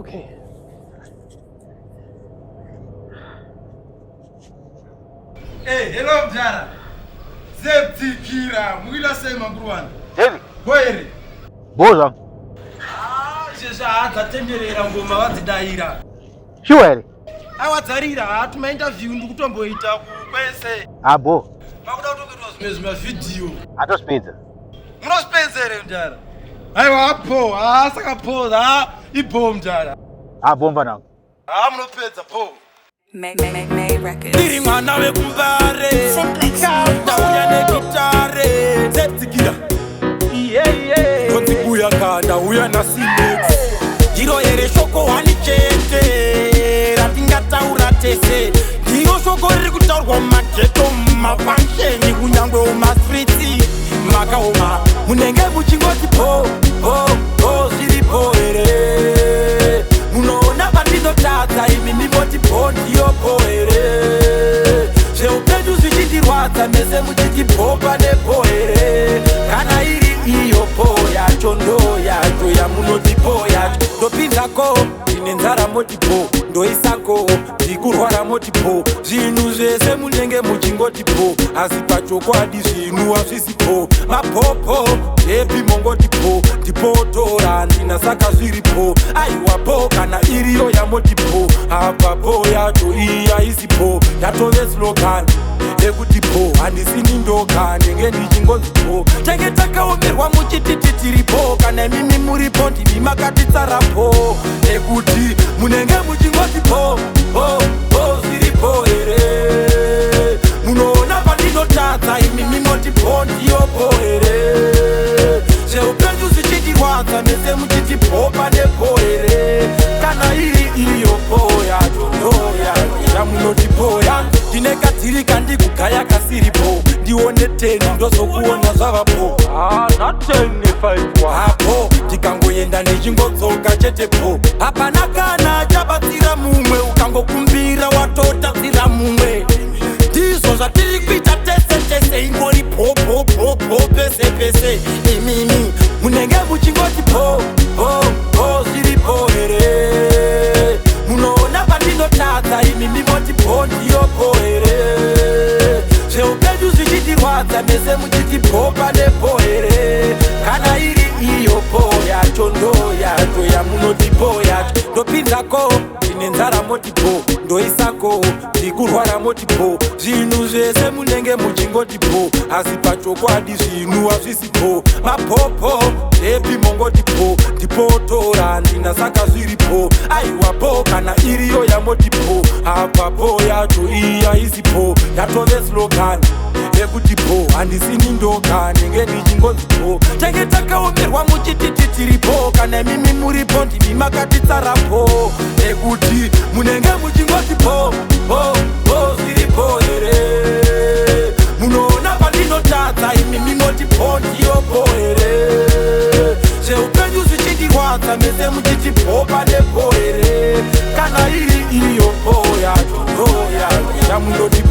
Okay. Hey, hello mjara. Zeptikira, mukuita sei makuruwani? David. Boere. Boza. Ah, shesha hadzatenderera ngoma vadzidaira. Sure here? Awadzarira, hatuma interview ndikutomboita kwese. Ah, bo. Makuda kutokuitwa zvimwe zvimavhidhiyo. Atosipedza. Munosipedza here mjara? Aiwa apo, ah saka po, ah ibo mjara. Ah, bomba nangu. Ah munopedza po. May, May, May, May Records. Ndiri mwana wekumbare. Simplex. Ndauya negitare. Zeptikira. Ndonzi buya ka ndauya nasimex. Ndiro here shoko hwani chete ratingataura tese ndiro shoko riri kutaurwa mumageto mumafansheni kunyangwe mumastritsi makaoma munenge muchingoti po po po zviripo here munoona pandinotadza imi mimoti po ndiyo po here zveupenyu zvichindirwadza mese muchiti po pane po here kana iri iyo po yacho ndo yacho yamunoti po yacho ndopinzako ndine nzara moti po ndoisako ndikurwara moti po zvinhu zvese munenge muchingoti po asi pachokwadi zvinhu hazvisi po mapopo epi mongoti po ndipotora ndina saka zviripo aiwa po kana iriyo yamoti po apa po yacho iyi haisi po yatove slogan yekuti po handisini ndoga ndenge ndichingonzi po tenge takaomerwa muchititi tiripo kana imimi muripo ndimi makatitsarapo nekuti munenge muchingoti po po po zviripo here munoona pandinotadza imimi moti po ndiyo po here zveupenyu zvichindirwadza mese muchiti po pane po here kana iri iyo po yacho ndo yacho yamunoti po yangu ndine kadhiri kandikugaya kasiripo ndione teni ndozokuona zvavapo apo ndikangoenda ndichingodzoka chete po hapana kana chabatsira mumwe ukangokumbira watotatsira mumwe ndizvo zvatiri kuita tese tese ingori po po po po pese pese imimi munenge muchingoti po po po zviripo here munoona pandinotadza imimi moti po ndiyo po here zveupenyu zvichindirwadza mese muchiti po pane po here kana iri iyo po yacho ndo yacho yamunoti po yacho ndopinzako ndine nzara moti po ndoisako ndikurwara moti po zvinhu zvese munenge muchingoti po asi pachokwadi zvinhu hazvisi po mapopo epi mongoti po ndipotora ndina saka zviripo aiwa po kana iriyo yamoti po apa po yacho iyi haisi po yatove slogan yekuti po handisini ndoga ndenge ndichingonzi po tenge takaomerwa muchititi tiripo kana imimi muripo ndimi makatitsarapo nekuti munenge muchingoti po po po zviripo here munoona pandinotadza imimi moti po ndiyo po here zveupenyu zvichindirwadza mese muchiti po pane po here kana iri iyo po yacho ndo yacho yamunoti.